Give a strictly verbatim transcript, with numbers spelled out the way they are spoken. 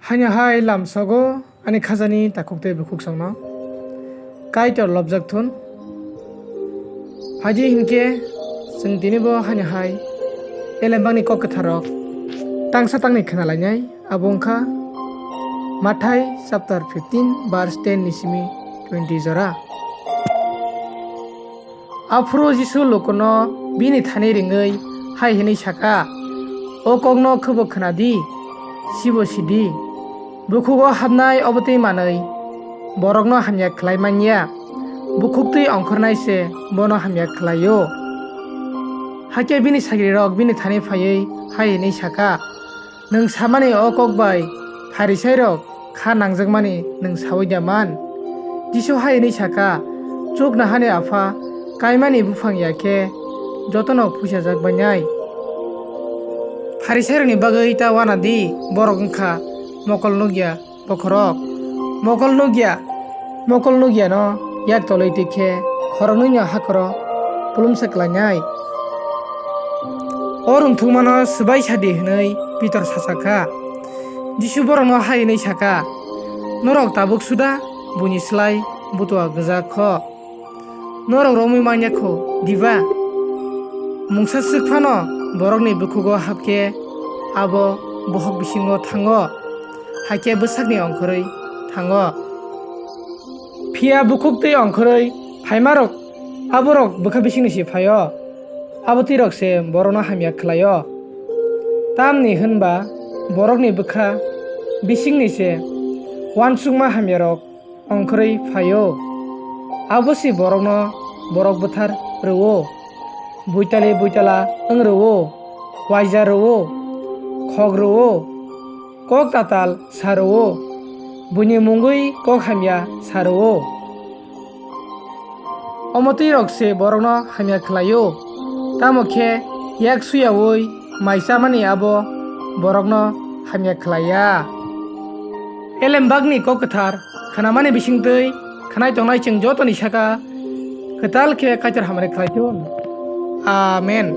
Haino hai lamsogo ani khajani takhuk tei bukhuk songno Kaitor lobjak thun. Phaidi hinkhe chwng tinibo haino hai elembakni kok kwtharrok tangsa tangni khna lainai, abo wngkha Mathai chapter fifteen verse ten ni simi twenty jora. Aphuru Jisu lukuno bini thani ringwi hai hwnwi saka, "O kokno khwbo khna di, sibo si di. Bukhugo hapnai obo twi manwi borokno hamya khlai man ya, bukhuktwi ongkhornai se bono hamya khlai-o." Hakhe bini sagrirok bini thani phaiwi hai hwnwi saka, "Nwng samani o kok bai Pharisairok kha nangjakmani nwng saui da man?" Jisu hai hwnwi saka, "Chuknohani Apha kaimani buphang ya khe jotono phuichajak bainai. Pharisairokni bagwi ta uana di, borok wngkha mokol nukya bokhorok. Mokol nukya, mokol nukyano yak tolwi twi khe khoroknwino hakhoro pulumsa klainai." O rwngthukmano swbai sa di hwnwi Pitor sacha kha. Jisu borokno hai hwnwi saka, "Norok tabuk suda buini slai butua gwja kho. Norok romwi man ya kho diba? Mungsa swk phano borokni bukhugo hap khe abo bohok bisingo thango, hakhe bwsakni ongkhorwi thango. Phiya bukhuktwi ongkhorwi phaimarok aborok bwkha bisingni se phai-o, abo twirok se borokno hamya khlai-o. Tamni hwn ba borokni bwkha bisingni se uansukma hamyarok ongkhorwi phai-o. Abo se borokno borok bwthar rw-o, buitali buitala wng rw-o, uaija rw-o, khok rw-o, kok tatal sa rw-o, buini mungwi kok hamya sa rw-o. Omo twirok se borokno hamya khlai-o, tamo khe yak suyaui mai chamani abo borokno hamya khlai ya." Elembakni kok kwthar khnamani bisingtwi khnai tongnai chwng jotoni saka kwtal khe Kaitor hamari khlai thun. Amen.